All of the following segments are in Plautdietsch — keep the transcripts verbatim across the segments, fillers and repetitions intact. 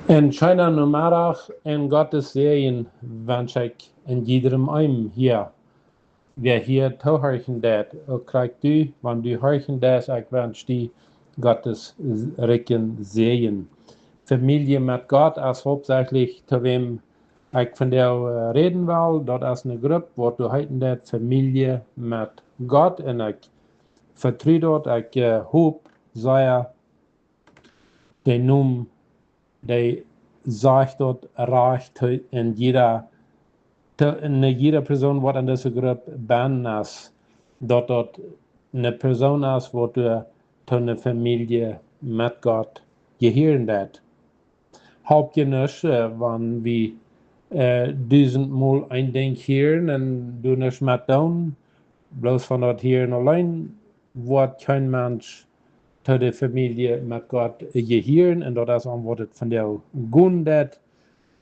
Een scheenen Nomeddach un Gottes Säajen wensch ekj en jiedrem eenen hia. Wäa hia toohorchen deit, uk krakjt du, wan du horchen deist, ekj wensch die Gottes rikjen Säajen. Famielje met Gott es hauptsächlich to wäm ekj vondoag räden well. Daut es eene Grupp waut doa heeten deit Famielje met Gott, un ekj vetru daut, ekj hop sea, de Nomen, dee sajcht daut rajcht en jieda, en jieda Persoon waut en dise Grupp bennen es, daut daut eene Persoon es waut doa to eene Famielje met Gott jehieren deit. Halpt je nuscht, wan wie dusentmol een Dinkj hieren un doa nuscht met doonen, bloos von daut hieren auleen woat kjeen Mensch to de Famielje met Gott jehieren, un daut es om waut et vondoag gonen deit.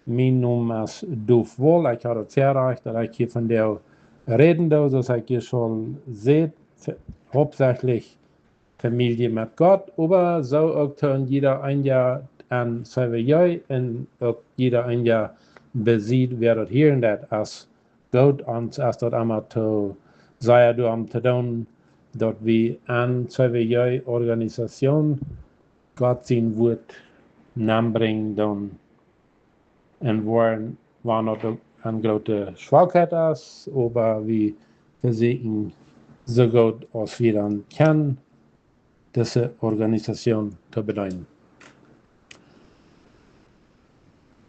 Mien Nomen es Duf Woll, ekj ha daut Väarajcht daut ekj hia vondoag räden doo, soo aus ekj je aul säd, hauptsächlich Famielje met Gott, oba soo uk to jieda eena en C W J un uk jieda eena besied, wäa daut hieren deit. Es goot, ons es daut emma to sea doarom to doonen, daut wie en C W J Organisation Gott sien Wuat nenbrinjen doonen, un woaren, wan daut uk eene groote Schwakheit es, oba wie vesieekjen soo goot aus wie dan kjennen, dise Organisation to bedeenen.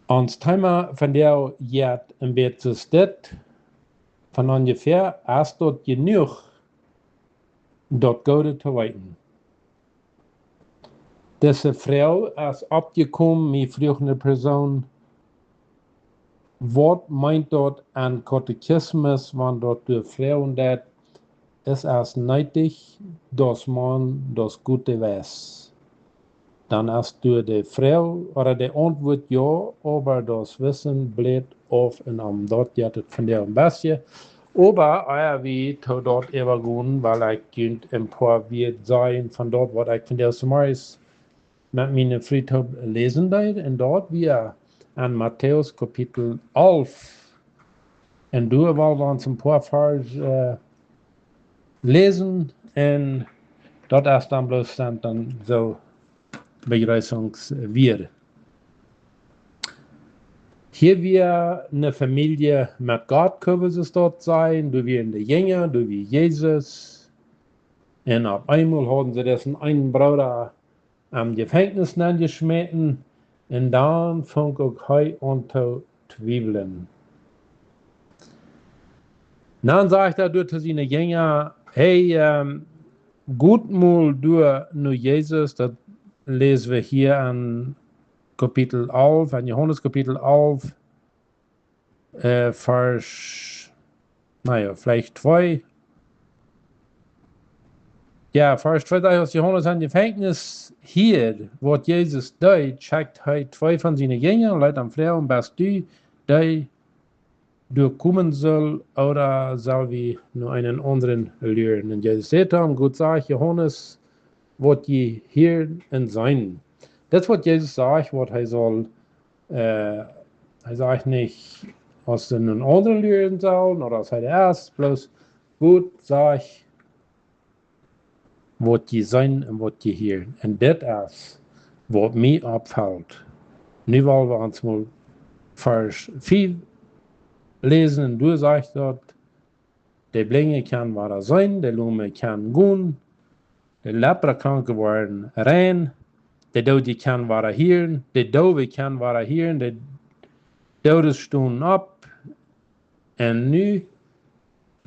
Ons Thema vondoag jeit een bät soo aus dit: Von onjefäa: Es daut jenuach, daut Goode to weeten? Dise Froag es oppjekomen, mie fruach eene Persoon: Waut meent daut en Katechismus, wan daut doa froagen deit: Es es nötig, dass man das Gute weiß? Dan es doa de Froag ooda de Auntwuat: Jo, oba daut Wissen bläht auf un om. Daut jeit et vondoag een bät. Oba ea wie to daut äwagonen, well ekj junt een poa Wieed sajen von daut waut ekj vondoag zemorjes met miene Fru toop läsen deed, un daut wia en Matäus Kapitel alf. Un doa well wie ons een poa Varsch läsen, un daut es dan bloos dan, dan soo Bejreessungswieed. Hia wia eene Famielje met Gott, kjenn wie daut sajen. Doa wieren de Jinja, doa wia Jesus. Un opp eemol hauden see disen eenen Brooda em Jefenkjnis nenjeschmäten, un dan funk uk hee aun to twiewlen. Dan sajcht hee doa to siene Jinja: Hee, got mol doa no Jesus. Daut läs wie hia en Kapitel alf, en Johanes Kapitel alf, Varsch, na jo, veleicht twee. Jo, Varsch twee sajcht: Aus Johanes em Jefenkjnis hieed waut Jesus deed, schekjt hee twee von siene Jinja un leet am froagen: Best du dee, dee komen sull, ooda sell wie no eenen aundren luren? Un Jesus säd to am: Got, sajcht Johanes, waut jie hieren un seenen. Daut es waut Jesus sajcht, waut hee saul, hee sajcht nich, aus see no eenen aundren luren sullen, ooda aus hee de es, bloos: Got, sajcht, waut jie seenen un waut jie hieren. Un dit es waut mie oppfelt. Nu well wie ons mol Varsch fief läsen, un doa sajcht daut: De Blinje kjennen wada seenen, de Lome kjennen gonen, de Leprakranke woaren rein, de Doodje kjennen wada hieren, de Doowe kjennen wada hieren, de Doode stonen opp. Un nu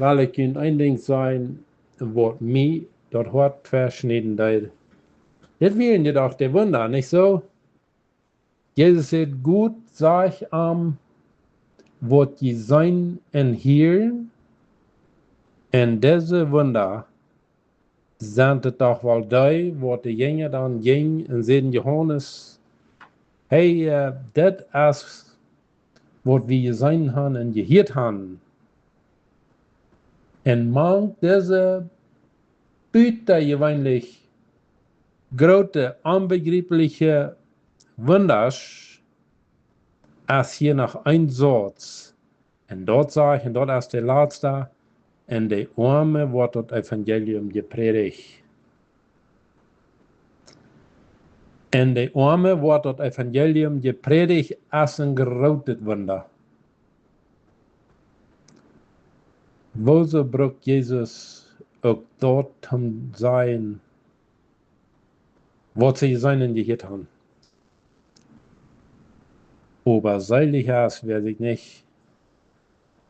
well ekj junt een Dinkj sajen, waut mie daut Hoat veschnieden deed. Dit wieren je doch de Wunda, nich soo? Jesus säd: Got, sajcht am, waut jie seenen un hieren. Un dise Wunda sent et doch woll dee, waut de Jinja dan jinjen un säden: Johanes, hee, dit es waut wie jeseenen han un jehieet han. Un mank dise butajeweenlich groote, onbejrieplije Wundasch es hia noch een Sauz. Un daut saj ekj, un daut es de latsta: Un de Oame woat daut Evangelium jeprädicht. Un de Oame woat daut Evangelium jeprädicht, es een grootet Wunda. Wuarom brukt Jesus uk daut toom sajen, waut see jeseenen un jehieet haben? Oba seelich es, wäa sikj nich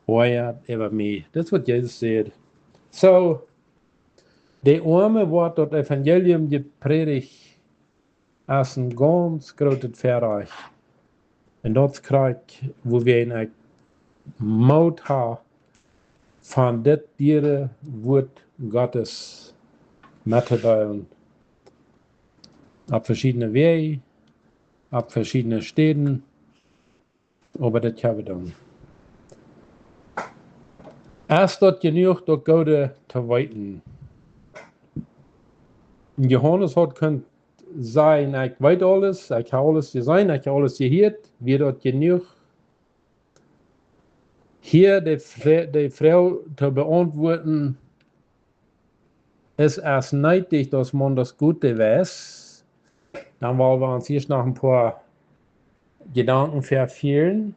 oajat äwa mie. Daut es waut Jesus sajcht. Soo, de Oame woat daut Evangelium jeprädicht, es een gaunz grootet Väarajcht. Un daut kjrieech wie, wan ekj Moot ha, von dit diere Wuat Gottes mettodeelen. Opp veschiedne Wäaj, opp veschiedne Städen, oba daut kjenn wie doonen. Es daut jenuach, daut Goode to weeten? Johanes haud kunt sajen: Ekj weet aules, ekj hab aules jeseenen, ekj hab aules jehieet. Wia daut jenuach? Hia de Fro-, de Froag to beauntwuaden: Es es needich, daut maun daut Goode weet? Dan well wie ons hia noch een poa Jedanken vefieren.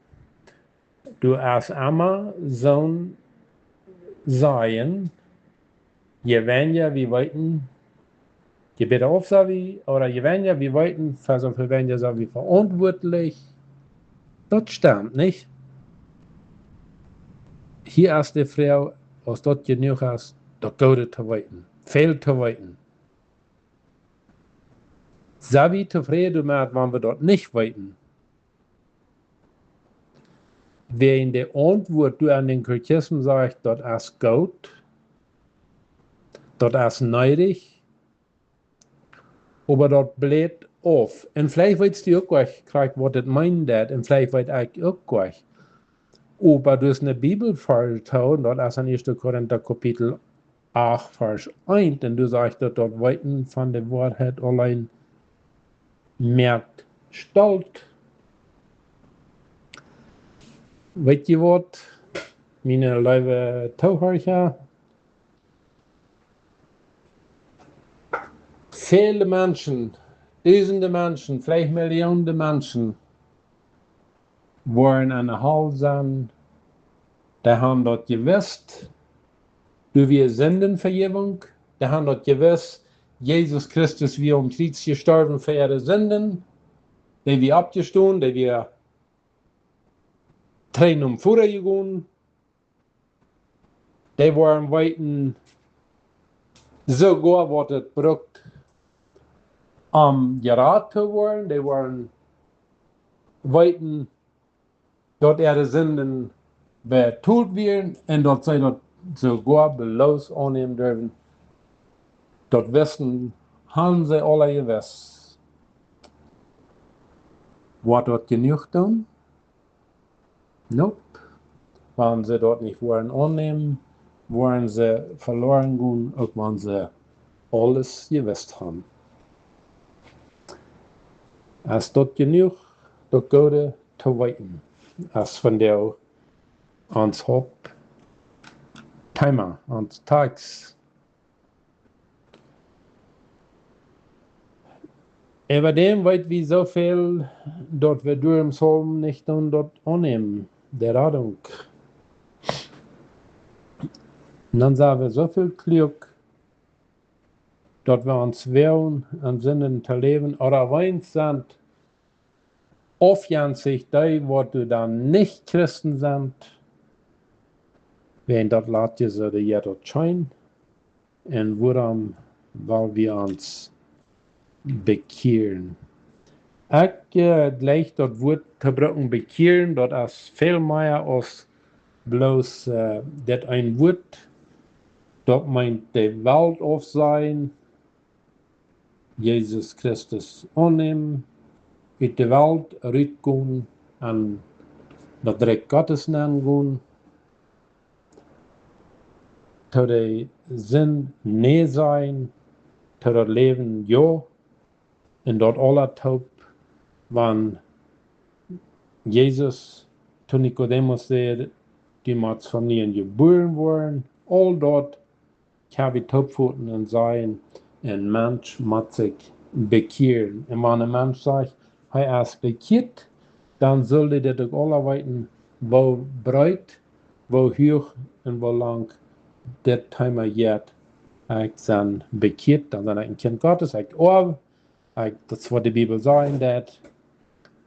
Du hast emma soon sajen, je weinja wie weeten, je bäta auf sent wie, ooda je weinja wie weeten, fa soo väl weinja sent wie veauntwuatlich. Daut stemt nich. Hia es de Froag, aus daut jenuach es, daut Goode to weeten, väl to weeten. Sent wie tofräd doamet, wan wie daut nich weeten? Wäajen de Auntwuat doa aun dän Katechismus sajcht, daut es goot, daut es needich, oba daut blat auf. Un veleicht weetst du uk nich krakjt, waut daut meenen deit, un veleicht weet ekj uk nich. Oba doa es een Bibelvers too, un daut es en Ieeschte Korinta Kapitel acht, Varsch eent, un doa sajcht daut, daut Weeten von de Woarheit auleen moakt stolt. Weet jie waut, miene leewe Toohiera? Väle Menschen, dusende Menschen, veleicht Millionen Menschen, woaren aun de Hal sennen, dee haben daut jewist, doa wia Sindenvejäwunk, dee haben daut jewist, Jesus Christus wia aum Kjriez jestorwen fa äare Sinden, dee wia oppjestonen, dee wia trigj nom Voda jegonen, dee woaren weeten, soogoa waut et brukt, om jerat to woaren, dee woaren weeten, daut äare Sinden betolt wieren un daut see daut soogoa bloos aunnämen durwen. Daut Wissen haben see aula jewist. Woat daut jenuach doonen? Nope. Wan see daut nich woaren aunnämen, woaren see veloaren gonen, uk wan see aules jewist haben. Es daut jenuach, daut Goode to weeten? Es vondoag ons Hauptthema, ons Tekst. Äwa däm weet wie soo väl, daut wie doarom sellen nich doonen daut aunnämen, de Radunk. Un dan sent wie soo väl kluak, daut wie ons woagen, en Sinden to läwen, ooda weens sent aufjenstich dee, waut doa dan nich Christen sent, wäajen daut lat je soo, dee jeit daut scheen. Un wuarom well wie ons bekjieren? Ekj, äh, jleich daut Wuat to brucken bekjieren, daut es väl mea aus bloos, äh, daut een Wuat. Daut meent de Welt aufsajen, Jesus Christus aunnämen, ut de Welt rutgonen, aun daut Rikj Gottes nengonen, to de Sind nä sajen, to daut Läwen jo, un daut aula toop, wan Jesus to Nikodemus säd: "Du motst von nieem jebuaren woaren." Aul daut kjenn wie toopfoten un sajen, een Mensch mott sikj bekjieren. Un wan een Mensch sajcht, hee es bekjieet, dan sull dee dit uk aula weeten, woo breet, woo huach un woo lang dit Thema jeit. Ekj sie bekjieet, dan sie ekj een Kjint Gottes, ekj oaw, ekj, daut es waut de Bibel sajen deit.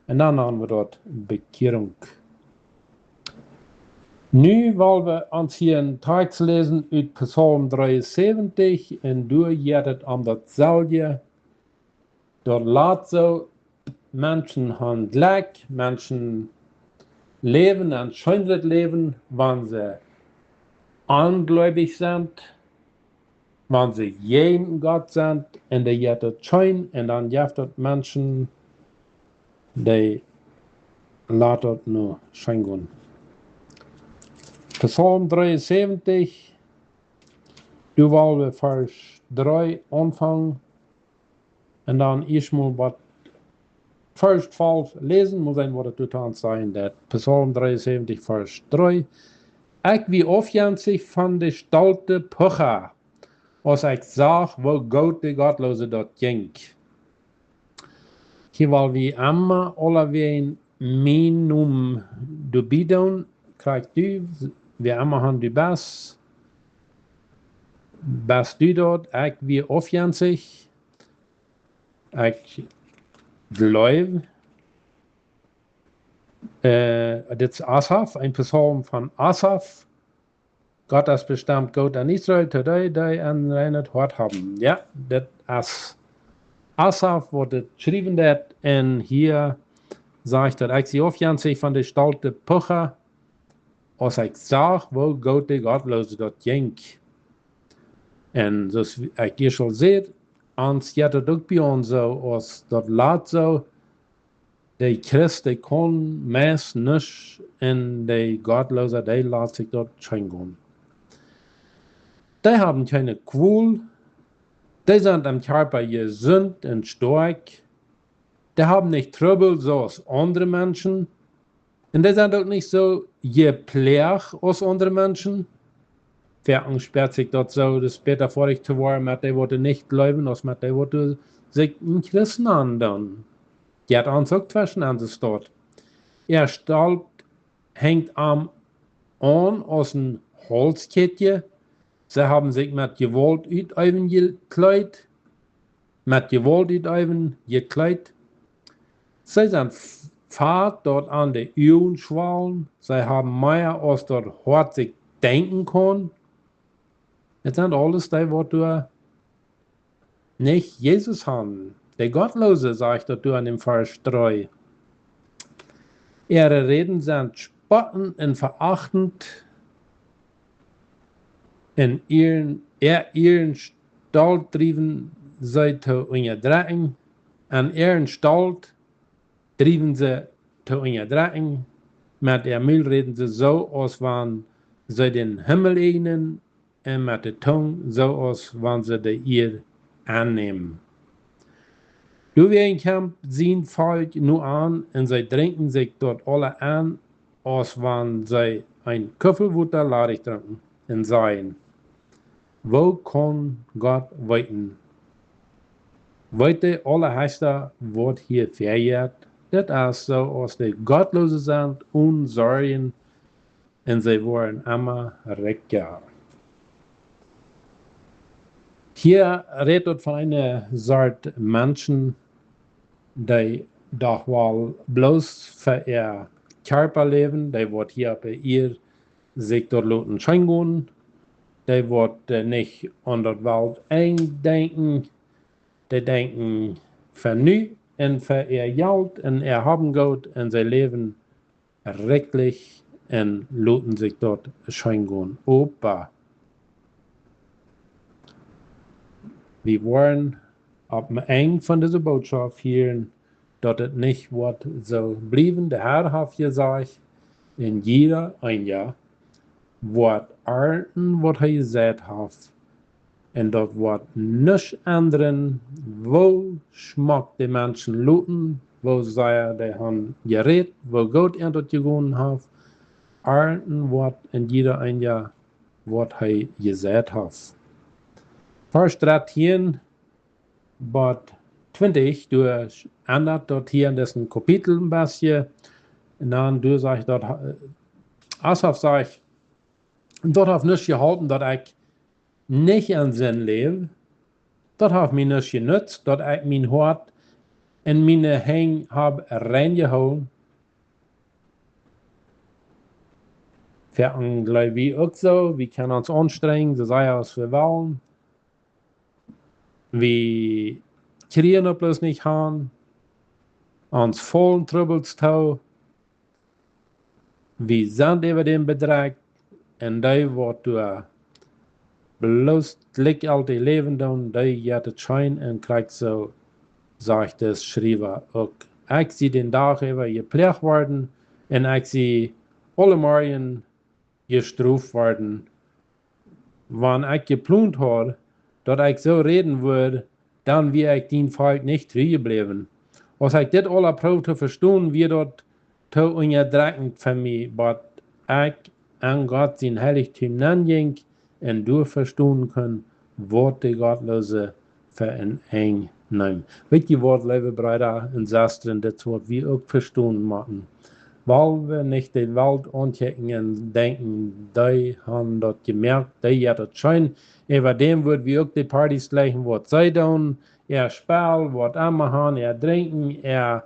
Un dan haben wie doa Bekjierunk. Nu well wie ons hia een Tekst läsen ut Psalm dreeunsäwentich, un doa jeit et om dautselwje. Daut lat soo, Menschen haben Jlekj, Menschen läwen een scheenret Läwen, wan see onjleewich sent, wan see jäajen Gott sent, un dee jeit daut scheen, un dan jeft daut Menschen, dee laten daut nu scheen gonen. Psalm dreeunsäwentich, doa well wie Varsch dree aunfangen, un dan ieescht mol waut Varsch twalf läsen, mott sennen, waut et doa aun sajen deit. Psalm dreeunsäwentich, Varsch dree. Ekj wia aufjenstich von de stolte Pucha, aus ekj sach, woo goot de Gottloose daut jinkj. Hia well wie emma aulawäajen mien Nomen doabie doonen, kjrichst du, wäa emma han du best, best du daut, ekj wia aufjenstich, ekj jleew, äh, dit es Asaf, een Psalm von Asaf. Gott es bestemmt goot aun Israel, to dee, dee een reinet Hoat haben. Jo, dit es Asaf, waut dit schriewen deit, un hia sajcht daut: Ekj wia aufjenstich von de stolte Pucha, aus ekj sach, woo goot de Gottloose daut jinkj. Un soo aus ekj ieescht aul säd, ons jeit daut uk bie ons soo, aus daut lat soo, de Christ, dee kaun meist nuscht, un de Gottloose, dee lat sikj daut scheen gonen. Dee haben kjeene Kwol, dee sent em Kjarpa jesunt un stoakj, dee haben nich Trubbel soo aus aundre Menschen, un dee sent uk nich soo jeploagt aus aundre Menschen. Foaken späat sikj daut soo, daut es bäta foadich to woaren met dee, waut nich jleewen, aus met dee, waut sikj een Christ nanen doonen. Jeit ons uk tweschen aun de Staut. Äa Stolt henjt an aun aus een Haulskjädje. See haben sikj met Jewault uteewen jekjleet, met Jewault uteewen jekjleet. See sent f-, fat daut aun de Uagen schwalen. See haben mea aus daut Hoat sikj denkjen kaun. Daut sent aules dee, waut doa nich Jesus han. De Gottloose, sajcht daut doa en däm Varsch dree. Äare Räden sent spottend un veachtend, un äaren, äa-, äaren Stolt driewen see to unjadrekjen, un äaren Stolt driewen see to unjadrekjen, met äa Mul räden see soo, aus wan see dän Himmel äjnen, un met de Tung, soo aus wan see de Ieed aunnämen. Doawäajen kjemt sien Volkj nu aun, un see drinkjen sikj daut aula aun, aus wan see een Kuffel Wota ladich drunken, un sajen: Woo kaun Gott weeten? Weet de Aulahechsta, waut hia väajeit? Dit es soo aus de Gottloose sent, one Sorjen, un see woaren emma rikja. Hia rät daut von eene Sort Menschen, dee doch woll bloos fa äa Kjarpa läwen, dee waut hia opp de Ieed sikj daut loten scheen gonen, dee waut, äh, nich aun daut Welt Enj denkjen, dee denkjen fa nu un fa äa Jelt un äa Haben Goot, un see läwen rikjlich un loten sikj daut scheen gonen. Oba wie woaren opp daut Enj von dise Bootschoft hieren, daut et nich woat soo bliewen. De Herr haft jesajcht: Un jieda eena woat arnten, waut hee jeseit haft. Un daut woat nuscht endren, woo schmock de Menschen loten, woo sea dee han jerät, woo goot an daut jegonen haft, arnten waut en jieda eena waut hee jeseit haft. Varsch dartieen bat twintich, doa endat daut hia en disen Kapitel een bät. Un dan doa sajcht daut, äh, Asaf sajcht: "Daut haft nuscht jeholpen, daut ekj nich en Sind läw. Daut haft mie nuscht jenutzt, daut ekj mien Hoat un miene Henj hab rein jehoolen." Wie aun jleew wie uk soo, wie kjennen ons aunstrenjen, soo sea aus wie wellen. Wie kjrieen daut bloos nich han. Ons faulen Trubbels too. Wie sent äwa däm bedrekjt. Un dee waut doa bloos jlikjjeltich läwen doonen, dee jeit daut scheen. Un krakjt soo sajcht de Schriewa uk: "Ekj sie dän Dach äwa jeploagt worden, un ekj sie aule Morjen jestroft worden. Wan ekj jeplont haud, daut ekj soo räden wudd, dan wia ekj dien Volkj nich tru jebläwen. Aus ekj dit aula proowd to vestonen, wia daut too unjadrekjent fa mie, bat ekj en Gott sien Heilichtum nenjinkj un doa vestonen kunn, waut de Gottloose fa een Enj neemen." Weet jie waut, leewe Breeda un Sestren, dit es waut wie uk vestonen motten. Wiels wie nich de Welt aunkjikjen un denkjen, dee han daut jemoakt, dee jeit daut scheen. Äwa däm wudd wie uk de Partys jlikjen, waut see doonen, äa Spell, waut emma han, äa Drinkjen, äa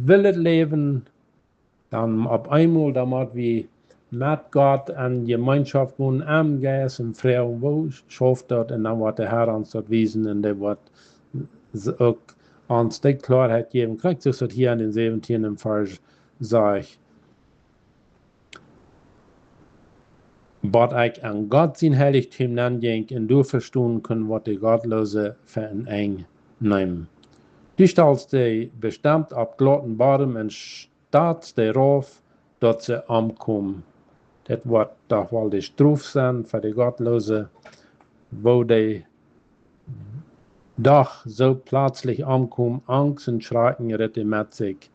willet Läwen. Dan opp eemol, dan mott wie met Gott en Jemeenschoft gonen, em Jeist, un froagen, woo schauft daut? Un dan woat de Herr ons daut wiesen un dee woat s-, uk ons de Kloarheit jäwen. Krakjt soo aus daut hia en dän säwentieenden Varsch sajcht: "Bat ekj en Gott sien Heilichtum nenjinkj un doa vestonen kunn, waut de Gottloose fa een Enj neemen. Du stalst dee bestemt opp glauten Bodem un statst dee rauf, daut see omkomen." Dit woat doch woll de Strof sennen fa de Gottloose, woo dee doch soo pletslich omkomen. Angst un Schrakjen rut dee met sikj,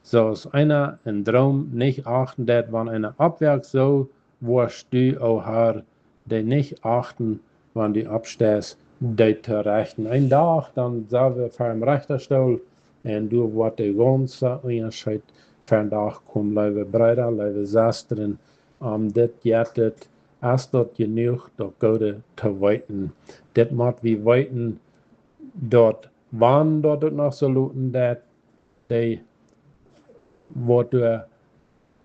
soo aus eena em Droom nich achten deit, wan eena oppwoakt. Soo woascht du, o Herr, dee nich achten, wan du oppsteist, dee to rechten. Een Dach, dan sent wie ver däm Rechtastool, un doa woat de gaunze Unjascheet ver dän Dach komen, leewe Breeda, leewe Sestren. Om dit jeit et, es daut jenuach, daut Goode to weeten. Dit mott wie weeten, daut wan daut uk noch soo luten deit, dee waut doa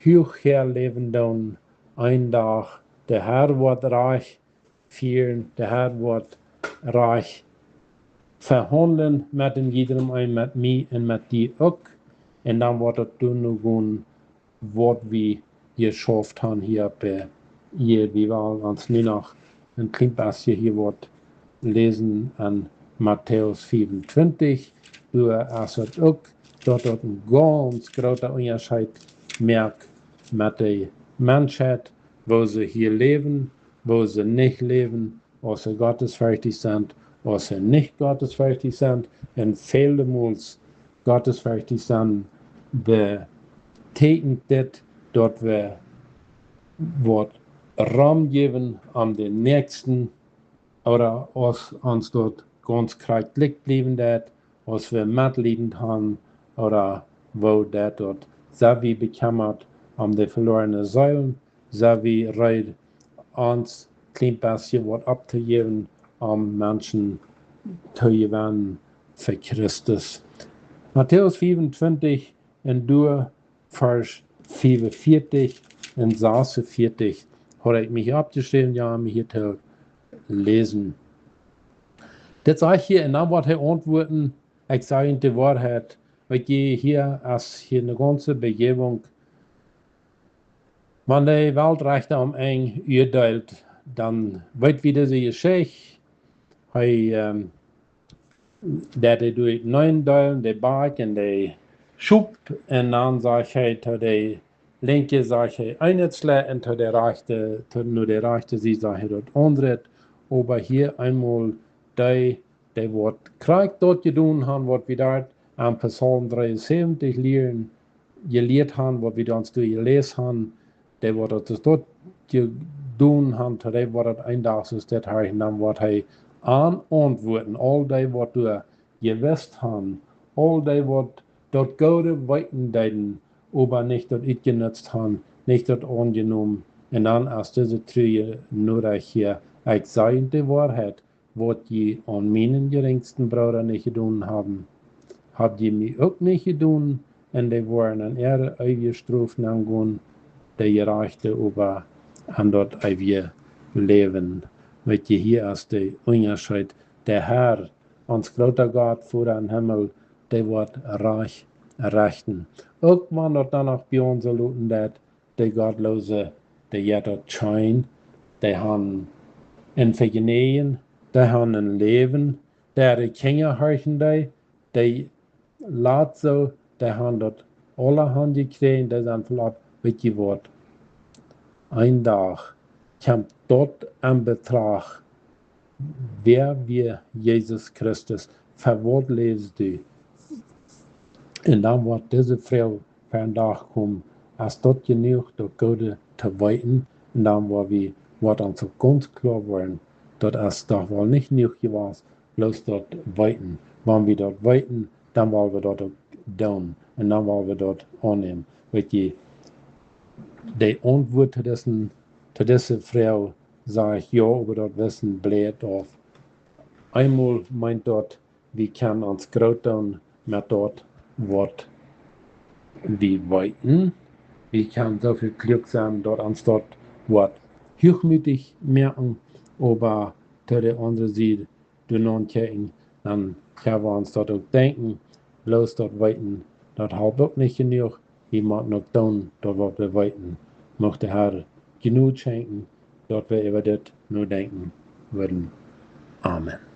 huach häa läwen doonen, een Dach, de Herr woat rajcht fieren, de Herr woat rajcht vehaundlen met een jiedrem eenen, met mie un met die uk. Un dan woat et doano gonen, waut wie jeschauft han hia opp de Ieed. Wie wellen ons nu noch een kjlien bät hia waut läsen aun Matäus fiefuntwintich. Doa es et uk, daut daut een gaunz groota Unjascheet moakt met de Menschheit, woo see hia läwen, woo see nich läwen, aus see gottesferchtich sent, aus see nich gottesferchtich sent. Un väle Mols gottesferchtich sennen betekjent dit, daut wie waut Rum jäwen aun dän Näakjsten, ooda aus ons daut gaunz krakjt jlikj bliewen deit, aus wie Metleet han, ooda woo deit daut, sent wie bekjemmat om de veloarne Seelen, sent wie reed, ons kjlien bät waut opptojäwen, om Menschen to jewennen fa Christus. Matäus fiefuntwintich un doa Varsch fiefunvieetich un sasuntwintich haud ekj mie oppjeschräwen, jo, om hia to läsen. Dit sajcht hia, un dan woat hee auntwuaden: "Ekj saj junt de Woarheit, weet jie, hia es hia eene gaunze Bejäwunk. Wan de Weltrechta om Enj uadeelt, dan weet wie dise Jeschicht." Hee, ähm, daut hee doa neen deelen, de Bakj un de Schop, un dan sajcht hee to de linkje, sajcht hee: "Eenet Schlet", un to de rajchte, to, no de rajchte Sied, sajcht hee: "Daut aundre." Oba hia eemol dee, dee waut krakjt daut jedonen han, waut wie doa aun Psalm dreeunsäwentich lieren, jelieet han, waut wie dan doa jeläst han, dee waut daut es doa jedonen han, to dee waut daut een Dach es dit hee, dan waut hee aun auntwuaden, aul dee waut doa jewist han, aul dee waut daut Goode weeten deeden, oba nich daut utjenutzt han, nich daut aunjenomen. Un dan es dise trurje Norecht hia: Ekj saj de Woarheit, waut jie aun mienen jerinjsten Brooda nich jedonen haben, hab jie mie uk nich jedonen. Un dee woaren en äare eewje Strof nengonen, de Jerajchte oba en daut eewje Läwen. Weet jie, hia es de Unjascheet. De Herr, ons groota Gott, Voda em Himmel, dee woat rajcht rechten. Uk wan daut dan noch bie ons soo luten deit, de Gottloose, dee jeit daut scheen, dee han een Vejnäajen, dee han een Läwen, dee äare Kjinja horchen dee, dee lat soo, dee han daut aulahaunt jekjräajen, dee sent voll opp, weet jie waut? Een Dach kjemt daut en Betracht, wäa wia Jesus Christus, fa waut läwd hee? Un dan woat dise Froag fa een Dach komen: Es daut jenuach, daut Goode to weeten? Un dan woa wie, woat ons uk gaunz kloa woaren, daut es doch woll nich jenuach jewast, bloos daut weeten. Wan wie daut weeten, dan well wie daut uk doonen. Un dan well wie daut aunnämen. Weet jie, de Auntwuat to dise, to dise Froag, saj ekj, jo, oba daut Wissen bläht auf. Eemol meent daut, wie kjennen ons groot doonen met daut, waut wie weeten. Wie kjennen soo väl kluak sennen, daut ons daut woat huachmootich moaken, oba to de aundre Sied, doa nopp kjikjen, dan kjenn wie ons daut uk denkjen, bloos daut weeten, daut halpt uk nich jenuach. Wie motten uk doonen daut, waut wie weeten. Mucht de Herr Jnod schenkjen, daut wie äwa dit nodenkjen wudden. Amen.